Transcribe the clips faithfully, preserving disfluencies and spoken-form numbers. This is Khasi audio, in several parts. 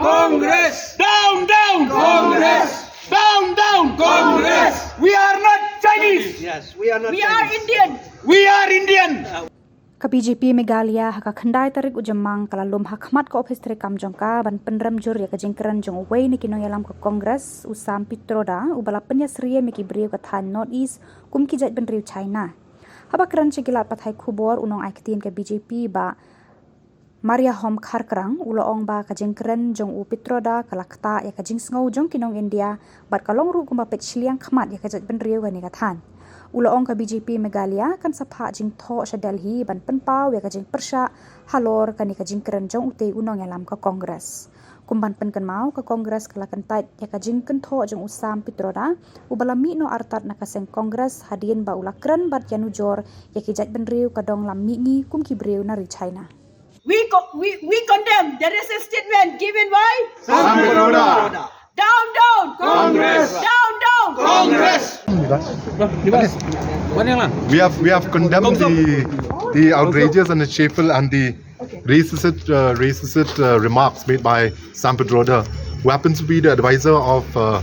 Congress! Down, down! Congress! Down, down! Congress! We are not Chinese! Yes, we are not We are Chinese. Indian! We are Indian! Ka B J P Meghalaya ha ka khyndai tarik u Jymmang ka la lum ha khmat ka ophis treikam jong ka ban pynrem jur ïa ka jingkren jong uwei na ki nongïalam ka Congress, u Sam Pitroda, uba la pynïasyriem ïa ki briew ka thaiñ North East kum ki jaitbynriew China. Haba kren sha ki lad pathai khubor, u nongai ktien ka B J P Bah Mariahom Kharkrang u la ong ba ka jingkren jong u Pitroda ka la ktah ïa ka jingsngew jong ki nong India bad ka long ruh kumba peit shiliang khmat ïa ka jaitbynriew kane ka thaiñ. U la ong ka B J P Meghalaya kan sa phah jingthoh sha Delhi ban pynpaw ïa ka jingpyrshah halor kane ka jingkren jong utei u nongïalam ka Congress. Kum ban pynkynmaw, ka Congress ka la kyntait ïa ka jingkynthoh jong u Sam Pitroda uba la mih noh artat na ka seng Congress hadien ba u la kren bad ïanujor ïa ki jaitbynriew ka dong lam mihngi kum ki briew na ri China. We, co- we, we condemn the racist statement given by Sam Pitroda. Down, down! Congress! Down, down! Congress! We have we have condemned the the outrageous and the shameful and the racist uh, racist uh, remarks made by Sam Pitroda, who happens to be the advisor of uh,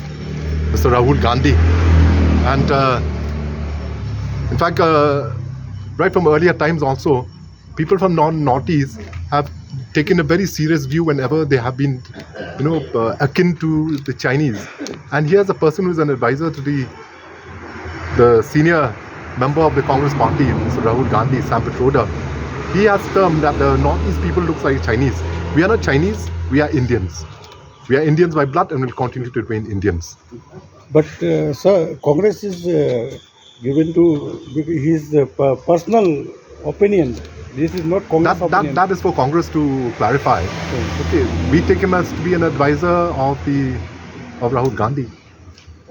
Mister Rahul Gandhi, and uh, in fact, uh, right from earlier times also, people from non Northeast have taken a very serious view whenever they have been, you know, uh, akin to the Chinese. And here's a person who is an advisor to the the senior member of the Congress party, Mister Rahul Gandhi, Sam Pitroda. He has termed that the Northeast people looks like Chinese. We are not Chinese. We are Indians. We are Indians by blood and will continue to remain Indians. But uh, sir, Congress is uh, given to his uh, personal opinion. This is not Congress that, opinion. That, that is for Congress to clarify. Okay, we take him as to be an advisor of the of Rahul Gandhi.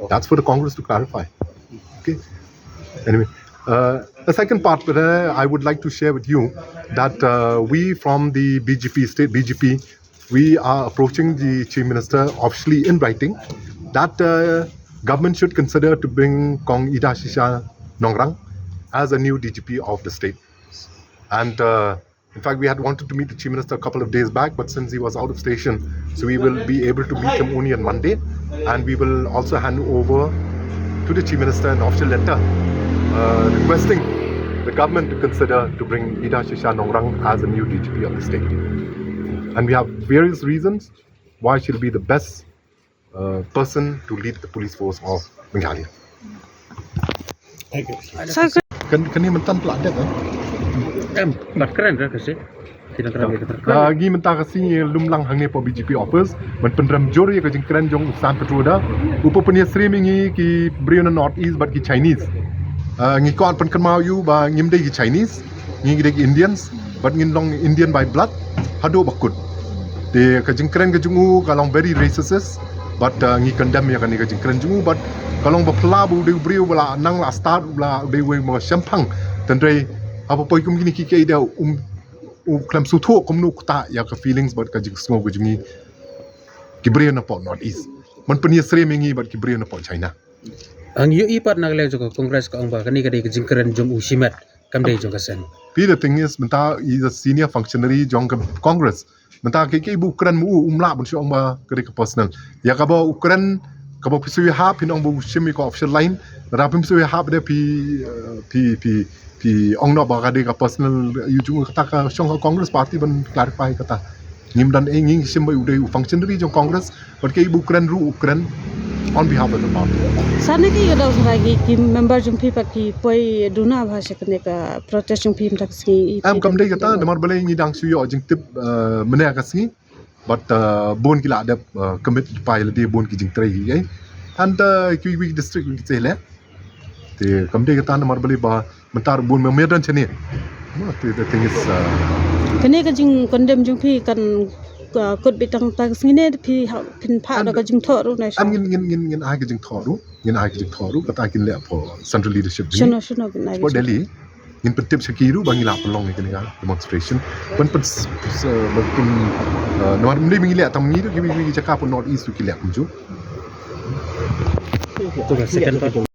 That's for the Congress to clarify. Okay. Anyway, uh, the second part that uh, I would like to share with you that uh, we from the B J P state B J P we are approaching the Chief Minister officially in writing that uh, government should consider to bring Kong Ida Shisha Nongrang as a new D G P of the state. And uh, in fact, we had wanted to meet the Chief Minister a couple of days back, but since he was out of station, so we will be able to meet him only on Monday. And we will also hand over to the Chief Minister an official letter uh, requesting the government to consider to bring Ida Shisha Nongrang as a new D G P of the state. And we have various reasons why she'll be the best uh, person to lead the police force of Meghalaya. Thank you. Kan kan ni mentan pula ada kan? Em, nak keren dah kasi. Kita keren kita keren. Lagi mentah kasi lumlang hangne po B J P office. Men penrem jur ya kajing keren jong Sam Petroda. Upo penia sri mingi ki Brio na North East but ki Chinese. Uh, ngi ko an pen kenmau yu ba ngim dei ki Chinese. Ngi dei ki Indians, but ngin long Indian by blood haduh ba kut. Te ka jingkren ka jong u ka long very racist, but uh, ngi condemn ya kane ka jingkren jong u, but ka long ba pla ba u dei u briew ba la nang la start u la u dei wei ma shempang. Tendrei apa poi kum kini ki kei da um u klem suthu kum nu kta ya ka feelings but ka jingsngew ka jong ngi ki briew na pok North East. Man penia sri mingi but ki briew na pok China. Ang yu i pat na ka leng jong ka Congress ka ong ba kane ka dei ka jingkren jong u shimet. Kam dei jong ka seng. Phi, the thing is mynta he's a senior functionary jong ka Congress. Mynta ke ke bu kren mu u mla bun shong ba kre ka personal. Ya ka ba u kren ka ba phi sui ha phi nong bu shim ko official line. Ra phi sui ha de phi phi phi phi ong no ba ka dei ka personal yu jung ka ta ka shong ka Congress party ban clarify ka ta. Ngim dan e ngin shim ba u dei u functionary jong Congress. But ke bu kren ru u kren on behalf of the party. Sani ki yada usra ki ki member jong phi pat ki poi duna bha sha kane ka protest jong phi mynta ka sngi. Em kam dei kata namar balei ngi dang shu ïoh jingtip mynne ka sngi. But bun ki la dep commit pai la dei bun ki jingtrei hi. And ki wi district ki te le. Te kam dei kata namar balei ba Mynta bun me me don chani. Kane ka jing condemn jong phi kan kut bitang ta sngi ne phi phin pha da ka jing thoh ru ne. Am ngin ngin ngin ngin ai ka jing thoh ru, ngin ai ka jing thoh ru kata kin le pho central leadership. Shino shino bin ai. Pho Delhi ngin pyntip sha ki ru ba ngi la pynlong kane ka demonstration. Ban pyn ban pyn namar mli ngi le tam ngi ru ki ngi jaka pho North East ki le kumju. To ka second part.